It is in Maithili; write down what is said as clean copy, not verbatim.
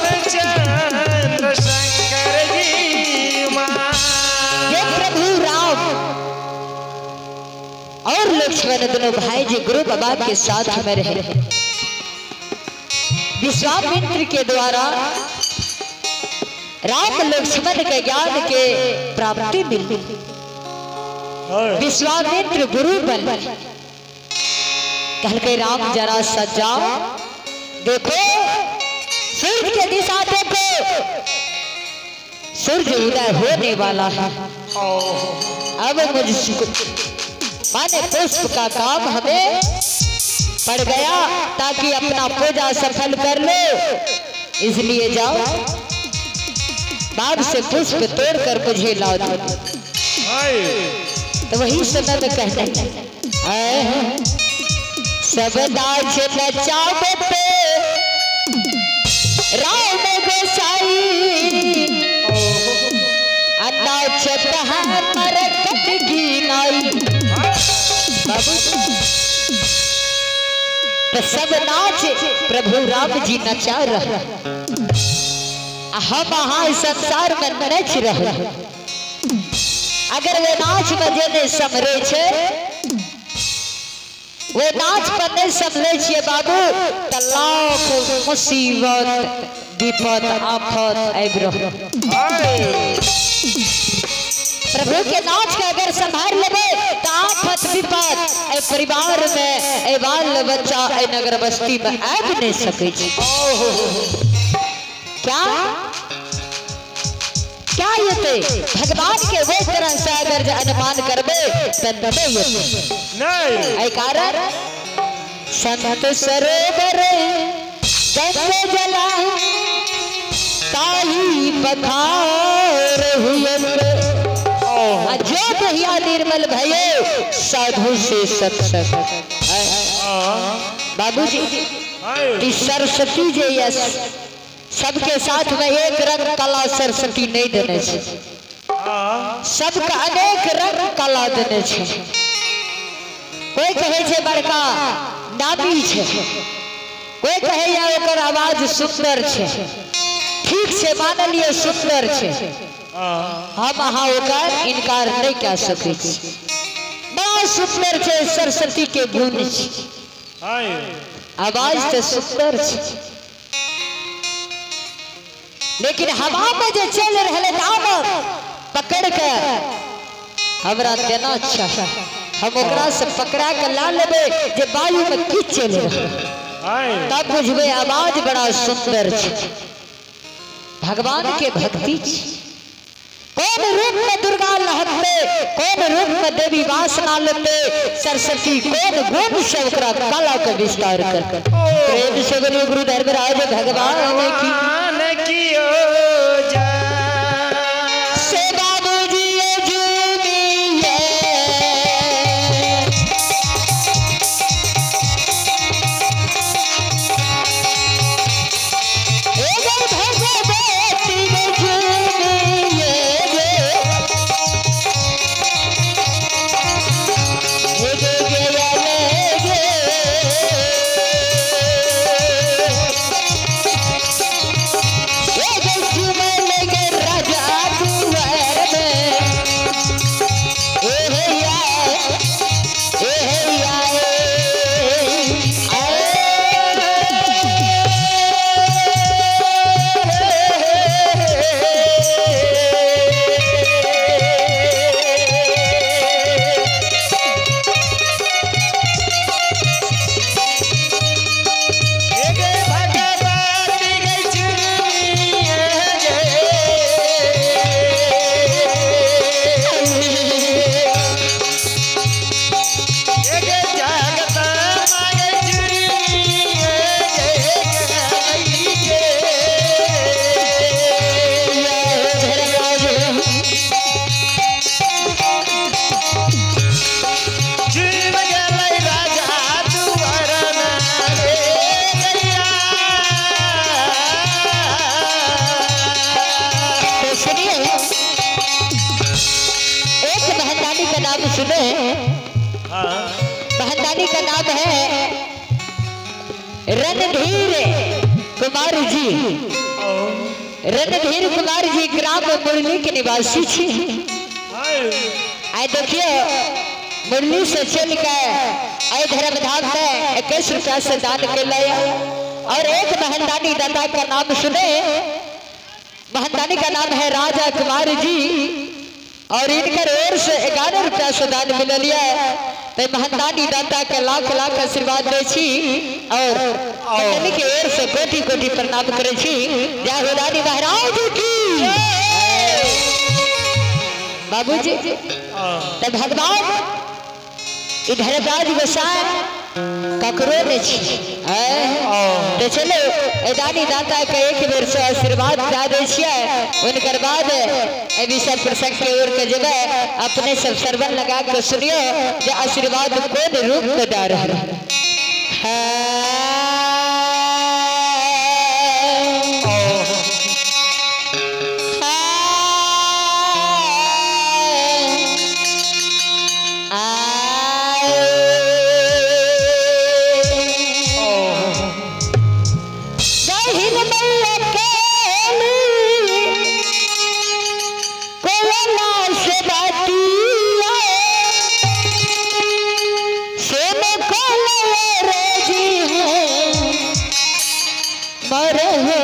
रामचंद्र शंकर जी ये प्रभु राम और लक्ष्मण दोनों भाई जी गुरु बाबा के साथ में रहे। विश्वामित्र के द्वारा राम लक्ष्मण के ज्ञान के प्राप्ति मिली। विश्वामित्र गुरु बन कहलके राम जरा सजाओ, देखो सूर्य के दिशा देखो, सूर्य उदय होने वाला है। अब मुझको माने पुष्प का काम हमें पड़ गया ताकि अपना पूजा सफल कर लो, इसलिए जाओ बाग से पुष्प तोड़कर मुझे लाओ दो। तो वही समय में कहते हैं सब नाच नचावते राम गोसाई, नाचत मरकत की नाई। बाबू तो सब नाच प्रभु राम जी नचा रहे, हम अहाँ संसार में नच रहे। अगर वे नाच में जे नहीं समरे छे, वे नाच पर नहीं समझे छिए बाबू, तो लाख मुसीबत विपद आफत आबि रहल। प्रभु के नाच के अगर संभाल लेबे तो आफत विपद ए परिवार में ए बाल बच्चा ए नगर बस्ती में आबि नहीं सकै छै। क्या क्या ये भगवान के वो तरह से अगर अनुमान करबे तो नहीं नहीं। ऐ कारण संत सरोवर गंग जला ताही पखार हुए, जो दहिया निर्मल भयो साधु से सत्संग। बाबूजी सरस्वती जे यस सबके साथ में एक रंग कला सरस्वती नहीं देने छे, सबका अनेक रंग कला देने छे। कोई कहे छे बड़का नामी छे, कोई कहे या ओकर आवाज सुंदर छे, ठीक छे मान लिए सुंदर छे, हम अहाँ ओकर इनकार नहीं कर सकै छी। बड़ा सुंदर छे सरस्वती के गुण छे, आवाज तो सुंदर छे, लेकिन हवा में जो चल रहे दामन पकड़ के हमरा देना अच्छा, हम ओकरा से पकड़ा के ला लेबे जे वायु में की चल रहा, तब बुझबे आवाज बड़ा सुंदर छे। भगवान के भक्ति कौन रूप में दुर्गा लहते, कौन रूप में देवी वासना लेते, सरस्वती कौन गुण से ओकरा कला के विस्तार कर। प्रेम से बोलिए गुरु धर्मराज भगवान की। से बाबूजी सुने, बहनदानी का नाम है रणधीर कुमार जी, रणधीर कुमार जी ग्राम मुरली के निवासी छी। आए देखियो मुरली से चल के आए धर्मधाम में 21 रुपया से दान के लिया। और एक महंतानी दाता का नाम सुने, महंतानी का नाम है राजा कुमार जी और इनकर ओर से 11 रुपया से दान मिल लिया। तो महंतानी दाता के लाख लाख आशीर्वाद दे छी और मंडली के ओर से कोटि कोटि प्रणाम करे छी। जय हो रानी महाराज की। बाबूजी तो भगवान इधर राज गोसाई ककरो नहीं छी। तो चलो दानी दाता के एक बेर से आशीर्वाद दे दै छियै, उनकर बाद विषय प्रसंग के ओर के जेबै। अपने सब सरवन लगा के सुनियो जे आशीर्वाद कोन रूप में दे रहल है। मरह